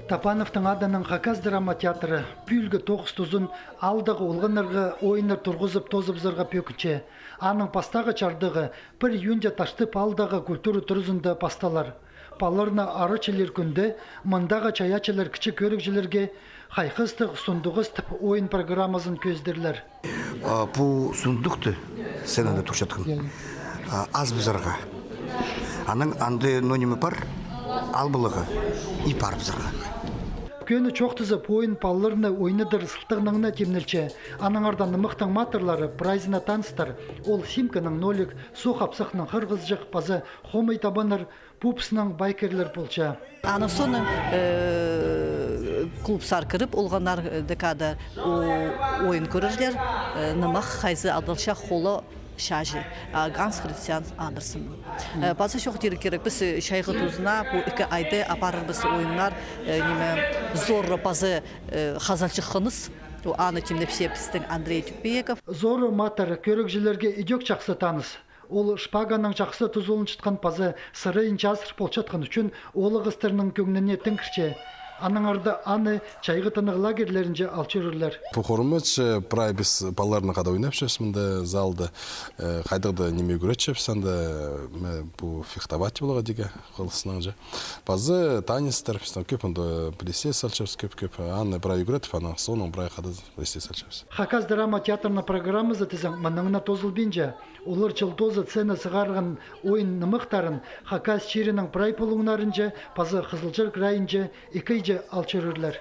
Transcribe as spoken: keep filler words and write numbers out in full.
Топановтың адынаң Хакас драма театры пӱӱлгі тоғыс тузын аалдағы олғаннарға ойыннар турғызып тоозыбызарға пӧгінче. Аның пастағы чардығы пір июньда Таштып аалдағы культура туразында пасталар. Палаларны арачылир кӱнде мындағы чайаачылар кічіг кӧрігҷілерге «Хайхастығ сундуғыс» тіп ойын программазын кӧзідерлер. А, пу сундухты сценада турчатхан. А, азыбызарға. Анаң анда, ну, ниме пар, алып аларға и парыбызарға. Кӧні чоохтаза, пу ойын палаларны ойнадыр сылтағнаң на тимнелче. Аннаңар даа нымахтың матырлары прайзына таныстар. Ол Симканың Нолик, Сух Апсахнаң Хырғызҷах паза Хомай Табаннар, Пупснаң Байкерлер полча. Аның соонаң, э, клубсар кіріп, олғаннар, э, декада, о, ойын кӧрерлер, э, нымах хайзы адалча, хола чааҷы, а, Ганс Христиан Андерсен. Э, паза чоохтирға кирек, піс, э, чайғы тузына пу ікі айда апарарбыс ойыннар, э, ниме, «Зорро» паза, э, «Хазанҷы Хыныс». О, аны тимнепче пістің Андрей Тюкпиеков. «Зорро» матыр кӧрігҷілерге идӧк чахсы таныс. Ол шпаганың чахсы тузаланчатхан паза сырайын чазыр полчатхан ӱчӱн оолағастарның кӧңніне тың кірче. Аннаңар даа аны чайғы тынағ лагерьлерінҷе ал чӧрерлер. Пу хорымыч, э, прай піс палаларны хада ойнапчабыс мында залда, э, хайдағ-да ниме ӱгретчебіс анда, э, ме, пу фехтовать поларға тигі, хылыснаң че. Паза танецтер, пістің кӧп анда піліс салчабыс, кӧп-кӧп. Аны прай ӱгретіп, анаң соонаң прай хада піліс салчабыс. Хакас драма театрының программазы тізең мыннаң на тоозылбинча. Олар чыл тооза сцена сығарған ойын нымахтарын Хакас чирінің прай пулуңнарынҷа паза Хызылчар крайынҷа ікі айҷа ал чӧрерлер.